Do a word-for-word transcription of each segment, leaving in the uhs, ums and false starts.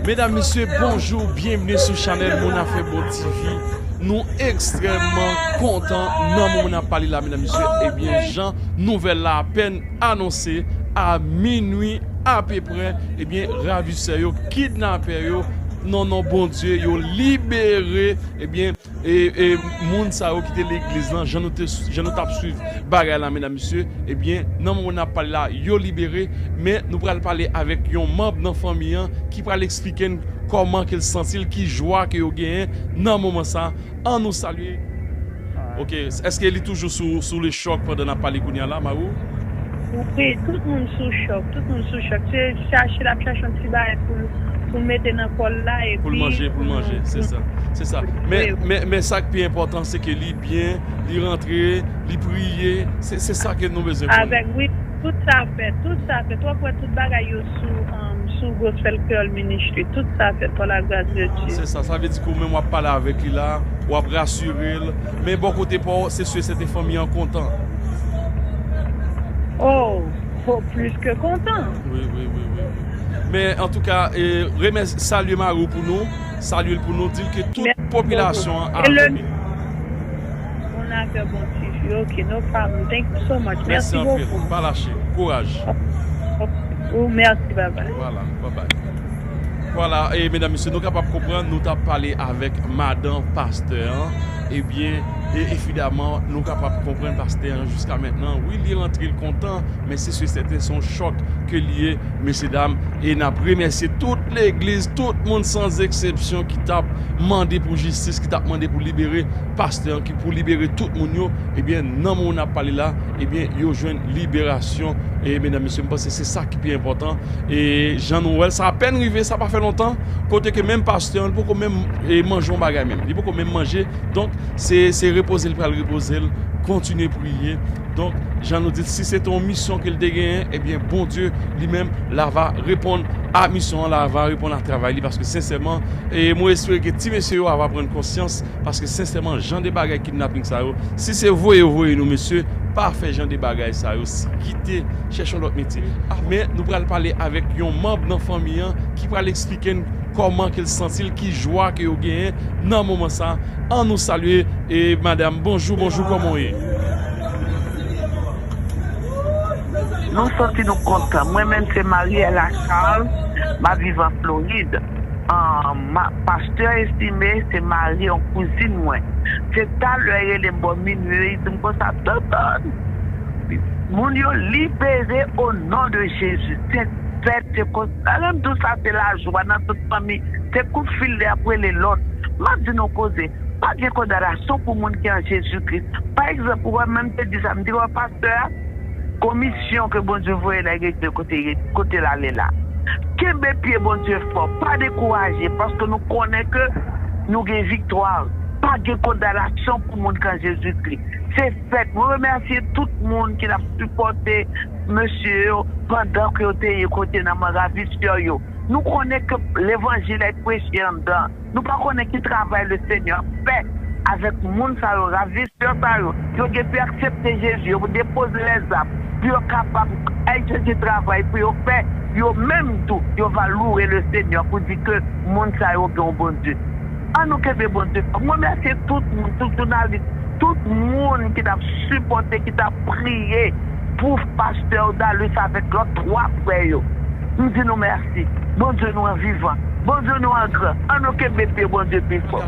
Medam, mesye, bonjou, byenveni sou chanèl Moun Afè Bon T V. Nou ekstrèmman kontan nan moman n ap pale la, medam, mesye. Ebyen, jan nouvèl la apèn anonse, a minwi apeprè, ebyen, ravisè yo, kidnapè yo, nan non Bondye, yo libere, ebyen, e, e, moun sa yo ki te legliz lan, jan nou te, jan nou t ap swiv bagay la, medam, mesye, ebyen, nan moman n ap pale la, yo libere, men nou pral pale avèk yon manm nan fanmi an ki pral eksplike n kòman ke l santi l, ki jwa ke yo genyen nan moman sa. An nou salye. Ok, èske li toujou sou, sou le chòk pandan n ap pale kounye a la, Marou? Wi, tout moun sou chòk, tout moun sou chòk. Se chache, l ap chache yon ti bagay pou, pou mete nan kò l la, epi pou l manje, pou l manje, se sa. Se sa. Men, men, men sa k pi enpòtan, se ke li byen, li rantre, li priye. Se, se sa ke nou bezwen konnen. Avèk, wi, tout sa fèt, tout sa fèt. W ap wè tout bagay yo sou, um, sou Gospel Creole Ministry. Tout sa fèt pa la gras de Dye. Se sa, sa vle di ke ou menm w ap pale avèk li la, w ap rasire l. Men bò kote pa w, se si e sèten fanmi an kontan. Oh, oh, plis ke kontan. Wi, wi, wi, wi, wi. Men antouka, e, remèsye, salye Marou pou nou, salye l pou nou, di l ke tout popilasyon an avè li. Moun Afè Bon T V, ok, no problem. Thank you so much. Mèsi anpil. Pa lache. Kouraj. Oh, mèsi, bye bye. Vwala, bye bye. Vwala, e medam, mesye, nou kapab konprann, nou t ap pale avèk madan pastè an. Ebyen, e, evidaman, nou kapab konprann pastè an jiska mentnan. Wi, li rantre, l kontan, men se si e sèten, se yon chòk ke li ye, mesye dam. E n ap remèsye tout legliz, tout moun san eksepsyon ki t ap mande pou jistis, ki t ap mande pou libere pastè an, ki pou libere tout moun yo. Ebyen, nan moman n ap pale la, ebyen, yo jwenn liberasyon. E medam, mesye, m panse se sa ki pi enpòtan. E jan nou wè l, sa apèn rive, sa pa fè lontan, kote ke menm pastè an, li poko menm, e, manje yon bagay menm. Li poko menm manje. Donk, se, se repoze l pral repoze l, kontinye priye. Donk, jan nou di, si se te yon misyon ke l te genyen, ebyen, Bondye, li menm, l ava reponn a misyon an, l ava reponn a travay li, paske sensèman, e mwen espere ke ti mesye yo ava pran konsyans, paske sensèman, jan de bagay kidnaping sa yo, si se voye yo voye nou, mesye, pa fè jan de bagay sa yo, si kite, chèche yon lòt metye. Men, nou pral pale avèk yon manm nan fanmi an ki pral eksplike n kòman ke l santi l, ki jwa ke yo genyen nan moman sa. An nou salye, e, madam, bonjou, bonjou, kòman w ye? Nou santi nou kontan. Mwen menm se Mariela Charles, m ap viv an Florid. Ah, ma, pastè Estimé, se mari yon kouzin mwen. Se talè rele m bò minwi, li di m konsa, Tonton, moun yo libere o non de Jezi. Se fèt, se konsa. Lè m di w sa, se lajwa nan tout fanmi. Se kout fil de ap rele lòt. M ap di nou koze. Pa gen kondanasyon pou moun ki an Jezi Kris. Pa egzanp, ou wè, menm te di sa, m di, wè, pastè a, komisyon ke Bondye voye la, rete kote, kote l ale la. Kenbe pye Bondye fò, pa dekouraje, paske nou konnen ke nou gen viktwa. Pa gen kondanasyon pou moun ki an Jezi Kris. Se fèt. Mwen remèsye tout moun ki t ap sipòte mesye yo pandan ke yo te ye kote nan men ravisè yo. Nou konnen ke levanjil ap preche anndan. Nou pa konnen ki travay Lesenyè ap fè avèk moun sa yo, ravisè sa yo. Yo gen pou aksepte Jezi, yo depoze lèzam, pou yo kapab egzekite travay pou yo fè, yo menm tou, yo va louwe Lesenyè pou di ke moun sa yo gen yon Bondye. An nou kenbe Bondye fò. Mwen remèsye tout moun, tout jounalis, tout moun ki t ap sipòte, ki t ap priye pou pastè Odalus avèk lòt twa frè yo. M di nou mèsi. Bondye nou an vivan. Bondye nou an gran. An nou kenbe pye Bondye pi fò.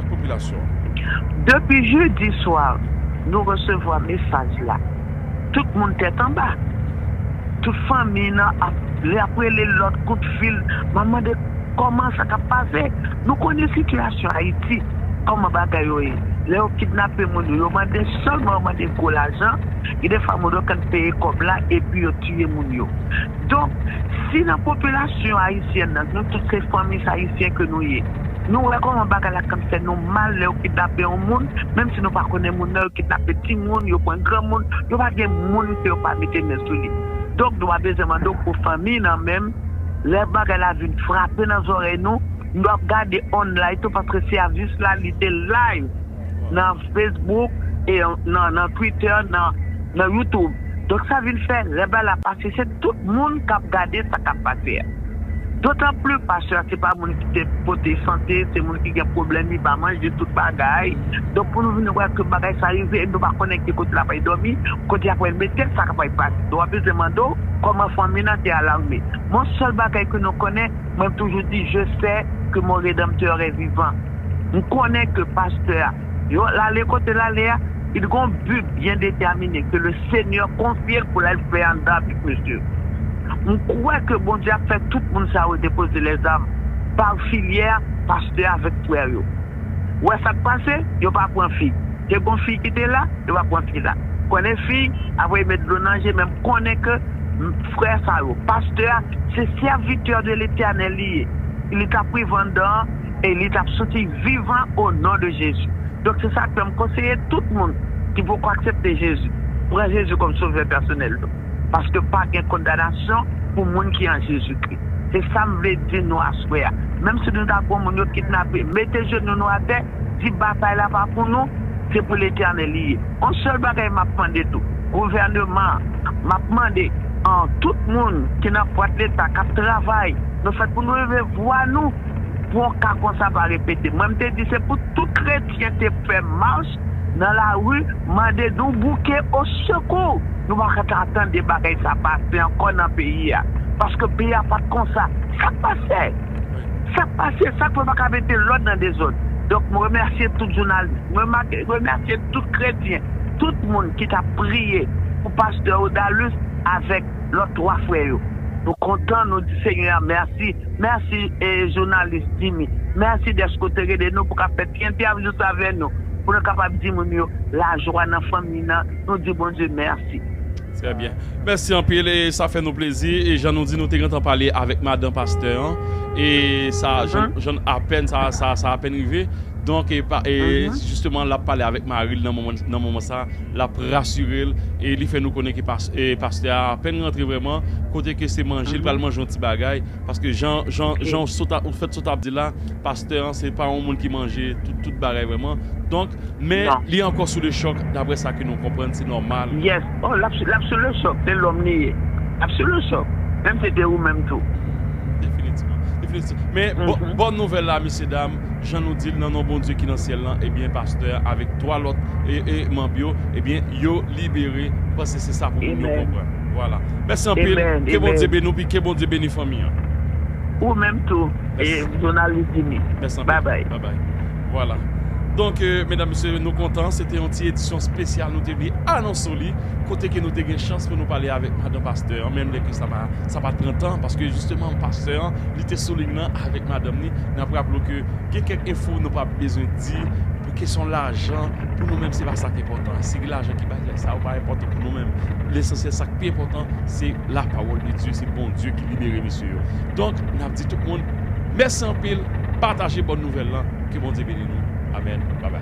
Depi jedi swa, nou resevwa mesaj la. Tout moun tèt anba. Tout fanmi nan ap, lè ap rele lòt kout fil. M ap mande kòman sa k ap pase. Nou konnen sitiyasyon Ayiti, kòman bagay yo ye. Lè yo kidnape moun yo, yo mande sèlman, yo mande gwo lajan. Gen de fwa moun yo konn peye kòb la epi yo tiye moun yo. Donk, si nan popilasyon ayisyèn nan, nou tout se fanmi ayisyen ke nou ye, nou wè kòman bagay la konn fè nou mal lè yo kidnape yon moun, menm si nou pa konnen moun nan, yo kidnape timoun, yo pran granmoun, yo pa gen moun ke yo pa mete men sou li. Donk, nou pa bezwen mande w pou fanmi nan menm, lè bagay la vin frape nan zòrèy nou, nou ap gade online tou, paske sèvis la, li te live nan Facebook, e nan, nan Twitter, nan, nan YouTube. Donk, sa vin fè, lè bagay la pase, se tout moun k ap gade sa k ap pase a. Dotan pli, pastè a se pa moun ki te pote sante, se moun ki gen pwoblèm, li pa manje, tout bagay. Donk, pou nou vin wè ke bagay sa rive, e nou pa konnen ki kote l ap al dòmi, kote y ap al mete l, sa k ap al pase. Donk, w ap bezwen mande w kòman fanmi nan te alame. Bon, sèl bagay ke nou konnen, mwen, m toujou di, je sais que mon Rédempteur est vivant. M konnen ke pastè a, yo, l ale kote l ale a, li gon bi byen detèmine ke le Senyè konfye l pou l al fè anndan avèk mesye. M kwè ke Bondye ap fè tout moun sa yo depoze lèzam pa filyè pastè avèk frè yo. Ou wè sa k pase? Yo pa pran fi. Te gon fi ki te la, yo pa pran fi la. Konnen fi, apre yo met dlo nan je, men m konnen ke m, frè sa yo, pastè a, se sèvitè de Letènèl li ye. Li t ap rive anndan an, e li t ap soti vivan o non de Jezi. Donk, se sa k fè m konseye tout moun ki poko aksepte Jezi, pran Jezi kòm sovè pèsonèl nou. Paske pa gen kondanasyon pou moun ki an Jezikri. Se sa m vle di nou aswè a. Menm si nou ta gon moun yo kidnape, mete jenou nou atè, di batay la pa pou nou, se pou Letènèl li ye. Yon sèl bagay m ap mande tou, gouvèneman an, m ap mande an tout moun ki nan bwat Leta k ap travay, nou fèt pou nou leve vwa nou pou yon ka konsa pa repete. Mwen, m te di se pou tout kretyen te fè mach nan lari, mande nou bouke o sekou. Nou pa ka ta tande bagay sa pase ankò nan peyi a. Paske peyi a pa t konsa. Sa k pase? Sa k pase? Sa k fè pa ka mete lòd nan dezòd? Donk, mwen remèsye tout jounalis. Mwen remèsye tout kretyen, tout moun ki t ap priye pou pastè Odalus avèk lòt twa frè yo. Nou kontan, nou di Senyè a mèsi. Mèsi, e, jounalis Jimmy. Mèsi dèske w te rele nou pou ka fè ti entèvyou sa avè nou, pou nou kapab di moun yo lajwa nan fanmi nan. Nou di Bondye mèsi. Trè byen. Mèsi anpil, e sa fè nou plezi. E jan nou di, nou te gentan pale avèk madan pastè an. E sa, jan, jan apèn sa, sa, sa apèn rive. Donk, e, pa, e, jisteman, l ap pale avèk mari l nan moman, nan moman sa, l ap rasire l, e li fè nou konnen ke pas, e, pastè a apèn rantre vrèman, kote ke se manje, l pral manje yon ti bagay, paske jan, jan, jan w sot ap, ou fèt sot ap di la, pastè an, se pa yon moun ki manje tout, tout bagay vrèman. Donk, men li ankò sou le chòk, daprè sa ke nou konprann, se nòmal. Yes. Oh, l ap, l ap sou le chòk, se lòm li ye. L ap sou le chòk. Menm se te ou menm tou. Definitivman. Definitivman. Men, bon, bòn nouvèl la, mesye dam, jan nou di l nan non Bondye ki nan syèl lan, ebyen, pastè a avèk twa lòt e, e manm yo, ebyen, yo libere. M panse se sa pou moun yo konprann. Vwala. Mèsi anpil. Ke Bondye beni w, pi ke Bondye beni fanmi an. Ou menm tou. E jounalis Jimmy. Mèsi anpil. Babay. Babay. Vwala. Donk, e, medam, mesye, nou kontan. Se te yon ti edisyon espesyal. Nou te vle anonse w li. Kote ke nou te gen chans pou nou pale avèk madan pastè an. Menm lè ke sa pa, sa pa t pran tan. Paske, jisteman, pastè an, li te sou liy nan avèk madanm ni. N ap raple w ke gen kèk enfo nou pa bezwen di. Pou kesyon lajan, pou nou menm, se pa sa k enpòtan. Si gen lajan ki bay, sa yo pa enpòtan pou nou menm. Lesansyèl, sa k pi enpòtan, se lapawòl de Dye, se Bondye ki libere mesye yo. Donk, n ap di tout moun, mèsi anpil, pataje bòn nouvèl lan, ke Bondye beni nou. Amèn. Babay.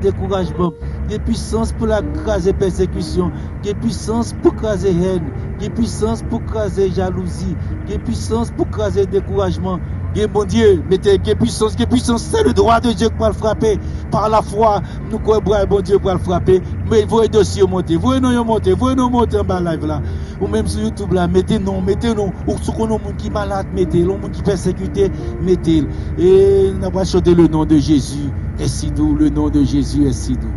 Dekourajman. Gen pwisans pou l al kraze pèsekisyon. Gen pwisans pou kraze hèn. Gen pwisans pou kraze jalouzi. Gen pwisans pou kraze dekourajman. Gen Bondye, mete gen pwisans, gen pwisans. Se le dwa de Dye ki pral frape. Pa lafwa, nou kwè bra Bondye pral frape. Men voye dosye yo monte. Voye non yo monte. Voye non monte anba live la. Ou menm sou YouTube la, mete non, mete non. Ou si w konn yon moun ki malad, mete l. Yon moun ki pèsekite, mete l. E n ap pral chante le nom de Jésus est si doux, le nom de Jésus est si doux.